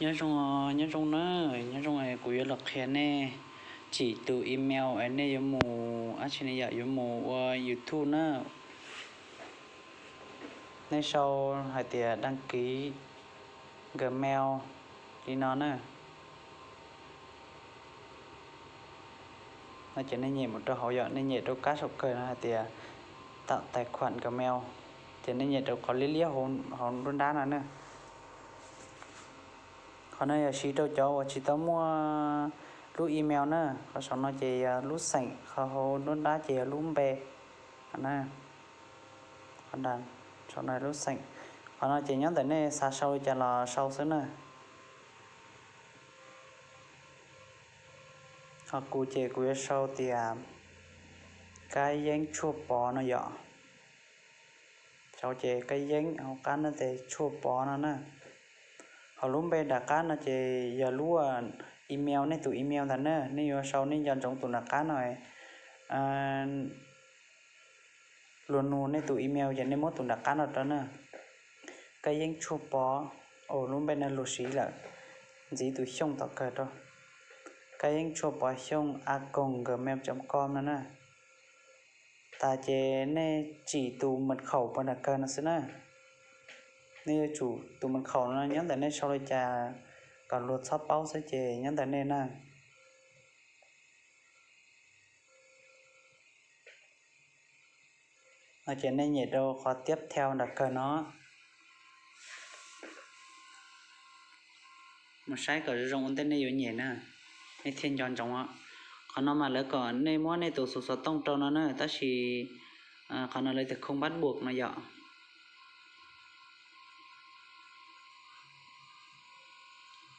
Nyob zoo, nyob zoo na, nyob zoo es kuv yuav los qhia nej tsim tus email es nej yuav mus, ab tsi ne yom, yuav mus ua YouTube na. Nej sau hais tias đăng ký Gmail li no na. No ces nej nyem mus rau hauv yom, nej nyem rau kab saum kawg no hais tias tạo tài khoản Gmail. Ces nej nyem rau qhov liab liab hauv nruab nrab no na. Qhov no yog siv rau cov uas tsis tau muaj lub email na. Qhov saum no ces yog lub xeem, qhov hauv nruab nrab ces yog lub npe. Saum no lub xeem. Qhov no ces nyob ntawm nej xav sau li cas los sau xwb na. Ho kuv ces kuv yuav sau tias Kab Yeeb Tshuaj Pov no yom. Sau ces Kab Yeeb hauv qab no ces Tshuaj Pov no na. Ho lub npe nram qab no ces yog lub email, nej tus email ntawd na, nej yuav sau nej nco ntsoov tus nram qab no. Luag nug nej tus email ces nej muab tus nram qab no rau na. Kab Yeeb Tshuaj Pov, lub npe no luag siv lawm, ntxiv tus Xyooj tom kawg rau. Kab Yeeb Tshuaj Pov Xyooj a còng gmail chấm com no na. Tas ces nej tsim tus mật khẩu puag nram kawg no xwb na. Nej yuav tsum tus mật khẩu no nyob ntawm nej sau li cas kom luag txhob paub xwb ces nyob ntawm nej na. No ces nej nyem rau qhov tiếp theo nram kawg no. Mus saib kom zoo zoo ua ntej nej yuav nyem na, nej thiaj nco ntsoov os. Qhov no mas lawv kom nej muab nej tus xuv xov tooj rau no na, tab sis qhov no lawv tias không bắt buộc no yom.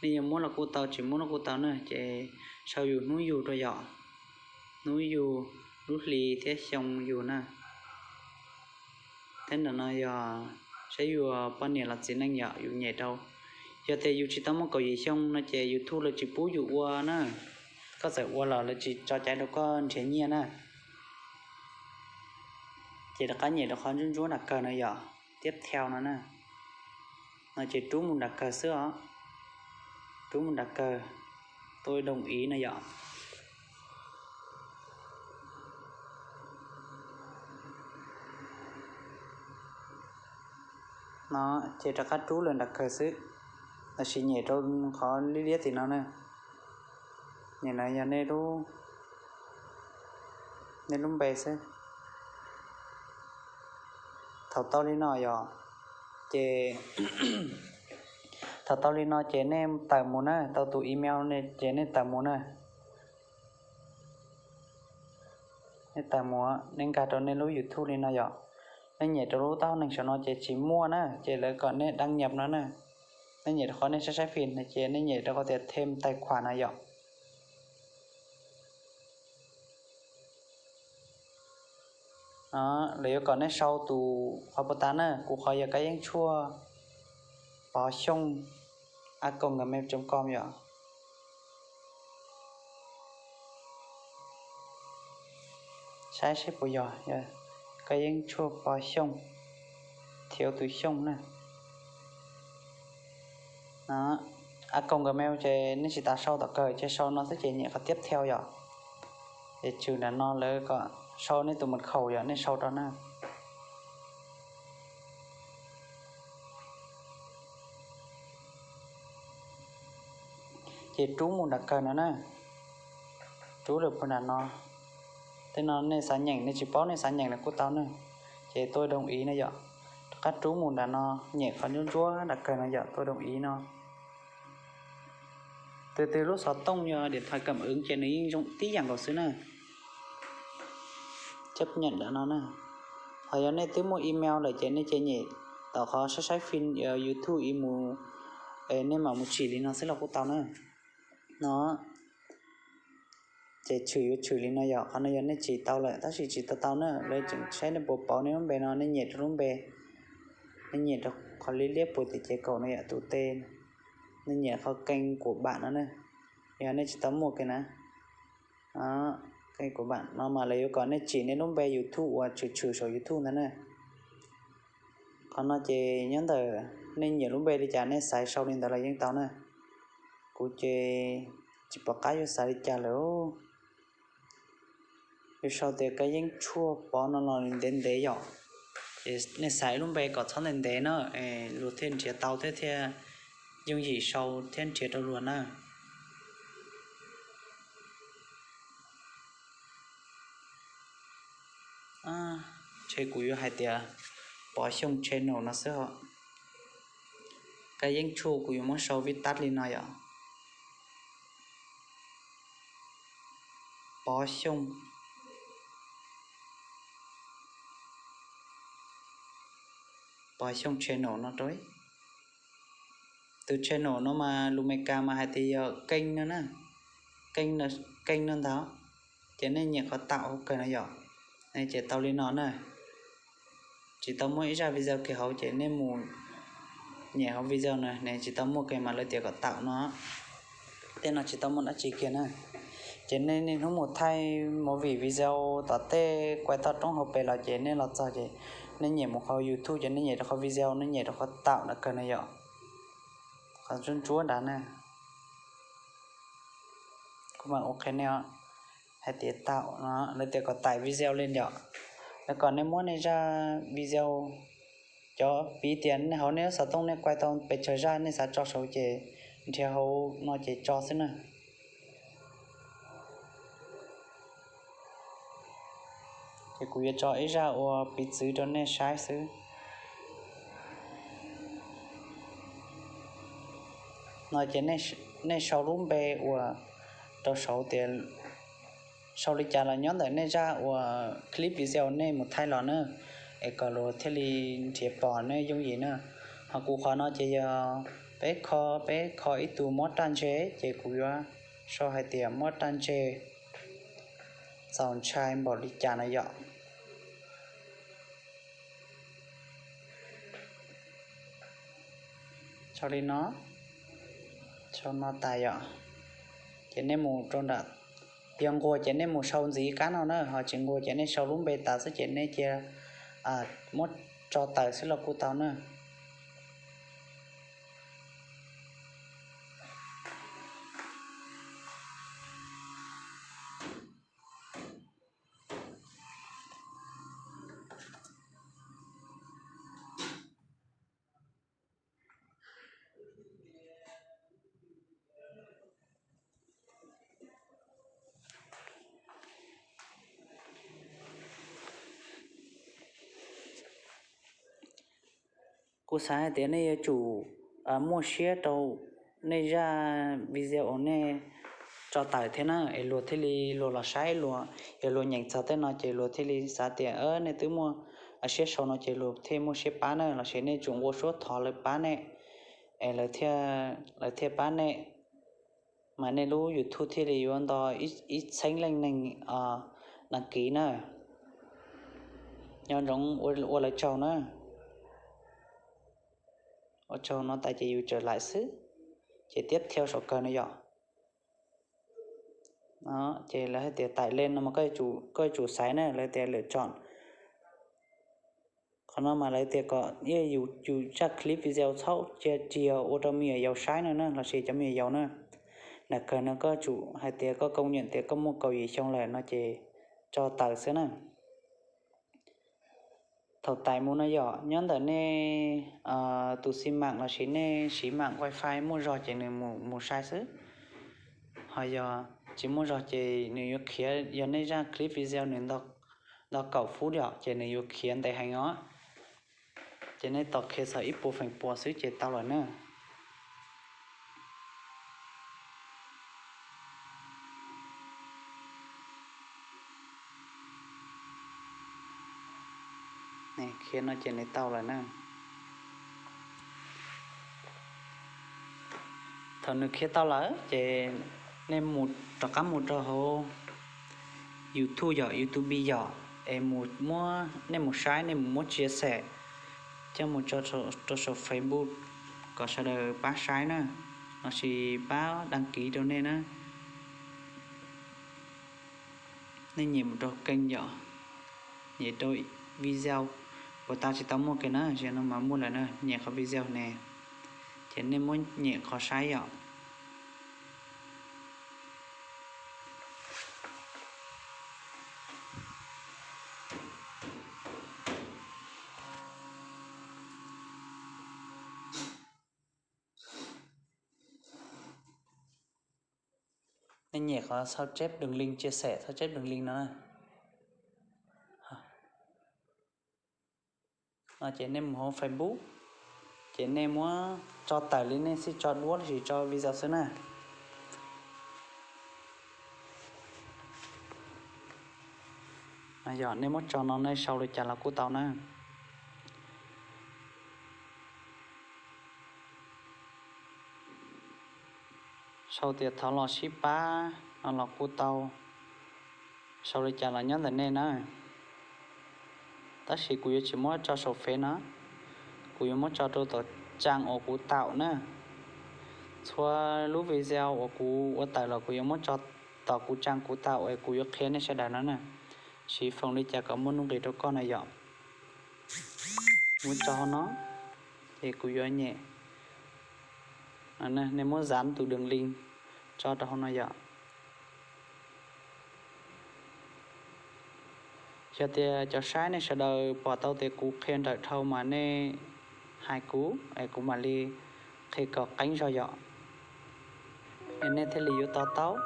Nej yuav muab los kuj tau, tsis muab los kuj tau na, ces sau yus hnub yug rau yom. Hnub yug, lub hli thiab xyoo yug na. Thiab ntawm no yog saib yus poj niam los txiv neej yom, yus nyem rau. Yog tias yus tsis tau muaj kaum yim xyoo no ces YouTube lawv tsis pub yus ua na. Koj txawm ua los lawv tsis tso cai rau koj nrhiav nyiaj na. Ces rov qab nyem rau qhov ntsuab ntsuab nram kawg no yom, tiếp theo no na. No ces rub mus nram kawg xwb os. Rub mus nram kawg, tôi đồng ý no yom. No ces rov qab rub lawm nram kawg xwb, los sis nyem rau qhov liab liab tim no na. Nyem no yog nej lub, nej lub npe xwb. Thaum tau li no yom, ces thaum tau li no ces nej tawm mus na, tau tus email ces nej tawm mus na. Nej tawm mus, nej nkag rau nej lub YouTube li no yom. Nej nyem rau lub taub hau neeg saum no ces tsis muaj na, ces lawv kom nej đăng nhập no na. Nej nyem rau qhov nej saib saib phim no ces nej nyem rau qhov tias thêm tài khoản no yom. Lawv yuav kom nej sau tus qhov puag ta na, kuv qhov yog Kab Yeeb Tshuaj Pov Xyooj a còng gmail chấm com yom. Saib seb puas yog, yog Kab Yeeb Tshuaj Pov Xyooj, thiếu tus Xyooj na. A còng gmail ces nej tsis tas sau tom kawg, ces sau no xwb ces nyem qhov tiếp theo yom. Ces tshwm nram no lawv kom sau nej tus mật khẩu yom, nej sau rau na. Ces rub mus nram kawg no na. Rub lawm puag nram no. Tej no nej xav nyeem, nej tsis paub nej xav nyeem los kuj tau na. Ces tôi đồng ý no yom. Rov qab rub mus nram no, nyem qhov ntsuab ntsuab nram kawg no yom, tôi đồng ý no. Tus twg lub xov tooj yog điện thoại cảm ứng ces nws yeej zoo tib yam nkaus xwb na. Chấp nhận nram no na. Ho yog nej twb muaj email lawm ces nej cia nyem tom qhov saib saib phim YouTube ib mus, nej mam mus tsim li no xwb los kuj tau na. No ces tshwm yuav tshwm li no yom, qhov no yog nej tsim tau lawm tab sis tsis tau tau na, lawv tseem saib nej puas pauv nej lub npe no, nej nyem rau lub npe, nej nyem rau qhov liab liab puag tim ces kaum no yom, tus T, nej nyem qhov kênh của bạn no na, yog nej tsis tau muaj kiag na. Kênh của bạn no mas lawv yuav kom nej tsim nej lub npe YouTube uas tshwm tshwm saum YouTube ntawd na. Qhov no ces nyob ntawm nej nyiam lub npe li cas nej xaiv sau li ntawd los yeej tau na. Kuv ces tsis pom qab yuav xav li cas lawm. Yuav sau tias Kab Yeeb Tshuaj Pov no los ntev ntev yom. Ces nej xaiv ib lub npe kom txhob ntev ntev na, luag thiaj nrhiav tau thiab thiaj yooj yim sau thiab nrhiav rau luag na. Ces kuv yuav hais tias Pov Xyooj Channel no xwb os. Kab Yeeb Tshuaj kuv yuav muab sau vib tab li no yom. Pov Xyooj, Pov Xyooj Channel no rau. Tus channel no mas lus Meskas mas hais tias yog kênh no na, kênh no ntag. Ces nej nyem qhov tạo hauv kawg no yom. Ces tau li no na. Tsis tau muaj ib zaj video kiag hauv ces nej mus nyem hauv video no ne, tsis tau muaj kiag mas lawv tias kom tạo no. Tej no tsis tau muaj dab tsi kiag na. Ces nej niaj hnub mus thaij movie video tom tej kuaj toj roob hauv pes los ces nej los txog ces nej nyem mus qhov YouTube ces nej nyem rau qhov video, nej nyem rau qhov tạo ntawd kawg no yom. Qhov ntsuab ntsuab nrad na. Kuv mam ua qhia nej os, hais tias tạo no lawv tias kom tải video lên yom. Lawv kom nej muab nej zaj video, cov piv tias nej hauv nej lub xov tooj nej kuaj tau pes tsawg zaj nej xav tso saud ces nrhiav hauv no ces tso xwb na. Ces kuv yuav tso ib zaj ua piv txwv rau nej saib xwb. No ces nej sau lub npe uas rau saud tias sau li cas los nyob ntawm nej zaj uas clip video nej mus thaij los na, es kom luag thiaj li nrhiav pom nej yooj yim na. Ho kuv qhov no ces yog peb kho, peb kho ib tug mob raj ntseg ces kuv yuav sau hais tias mob raj ntseg txaus ntshai npaum li cas no yom. Sau li no, sau no tas yom. Ces nej mus rau nram, yog nquag ces nej mus sau ntxiv qab no na, ho tsis nquag ces nej sau lub npe tas xwb ces nej cia muab tso tawm xwb los kuj tau na. Kuv xav hais tias nej yuav tsum muaj siab rau nej zaj video uas nej tso tawm thiab na, es luag thiaj li luag los saib, luag, yog luag nyeem txog tej no ces luag thiaj li xav tias nej twb muaj siab sau no ces luag thiaj muaj siab pab na, los sis nej tsum nqua suab thov lawv pab nej, es lawv thiaj pab nej, mas nej lub YouTube thiaj li yuav nto ib txheeb leej neeg đăng ký na. Nco ntsoov ua lawv tsaug na. Ua tsaug no tas ces yus txawm laim xwb, ces tiếp theo saum kawg no yom. Ces lawv hais tias tải lên no mas koj yuav tsum xaiv na, lawv tias lựa chọn. Qhov no mas lawv tias kom yus zaj clip video txhob cia rig ua rau me nyuam yaus saib no na, los sis cov me nyuam yaus na. Nram kawg no koj tsum hais tias koj công nhận tias koj muaj kaum yim xyoo lawm no ces tso tawm xwb na. Thaum tải mus no yom, nyob ntawm nej tus xi măng los sis nej siv mạng wifi muaj zog ces nws mus sai xwb. Ho yog tsis muaj zog ces nws yuav khiav, yog nej zaj clip video nws nto kaum phút yom ces nws yuav khiav ntev heev os. Ces nej tos khiav txog ib puas feem pua xwb ces tau lawm na. Khiav no ces nws tau lawm na. Thaum nws khiav tau lawm ces nej mus rov qab mus rau hauv YouTube yom, YouTube yom, es mus muab, nej mus saib, nej mus muab chia sẻ coj mus tso rau saum Facebook kom sawv daws pab saib na, los sis pab đăng ký rau nej na. Nej nyem mus rau kênh yom, nyem rau video, puas tas tsis tau muaj kiag na, zaum no mas muaj lawm na, nyem qhov video ne, ces nej muab nyem qhov saib yom. Nyem qhov sao chép đường link, chia sẻ sao chép đường link no na. Ces nej mus hauv Facebook, ces nej muab tso tawm li nej xij tso duab los sis tso video xwb na. Yog nej muab tso no nej sau li cas los kuj tau na. Sau tias thov los sib pab no los kuj tau, sau li cas los nyob ntawm nej na. Tab sis kuv yuav tsis muab tso saum fev no, kuv yuav muab tso rau tom trang uas kuv taum na. Txhua lub video uas kuv ua tawm los kuv yuav muab tso tom kuv trang kuv taum es kuv yuav qhia nej sawv daws no na, siv foom li cas kom muaj nuj nqis rau koj na yom. Muab tso hauv no, ces kuv yuav nyem. Nej muab dán tus đường link tso rau hauv no yom. Yog tias cov saib nej sawv daws pom tau tias kuv qhia nrawm dhau mas nej hais kuv es kuv mam li qhia kom qeeb zog yom, es nej thiaj li yuav to taub.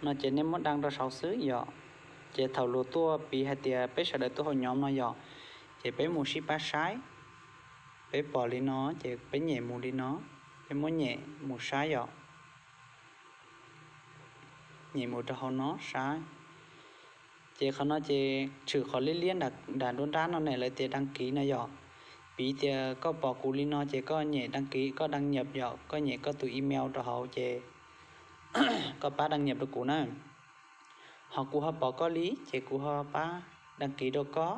No ces nej muab đăng rau saud xwb yom. Ces thaum luag tuaj piv hais tias peb sawv daws tuaj hauv nhóm no yom, ces peb mus sib pab saib. Peb pom li no ces peb nyem mus li no, peb muab nyem mus saib yom. Nyem mus rau hauv no saib. Ces qhov no ces tshwm qhov liab liab nram nruab nrab no ne lawv tias đăng ký no yom. Piv tias koj pom kuv li no ces koj nyem đăng ký, koj đăng nhập yom, koj nyem koj tus email rau hauv ces koj pab đăng nhập rau kuv na. Ho kuv ho pom koj li ces kuv ho pab đăng ký rau koj.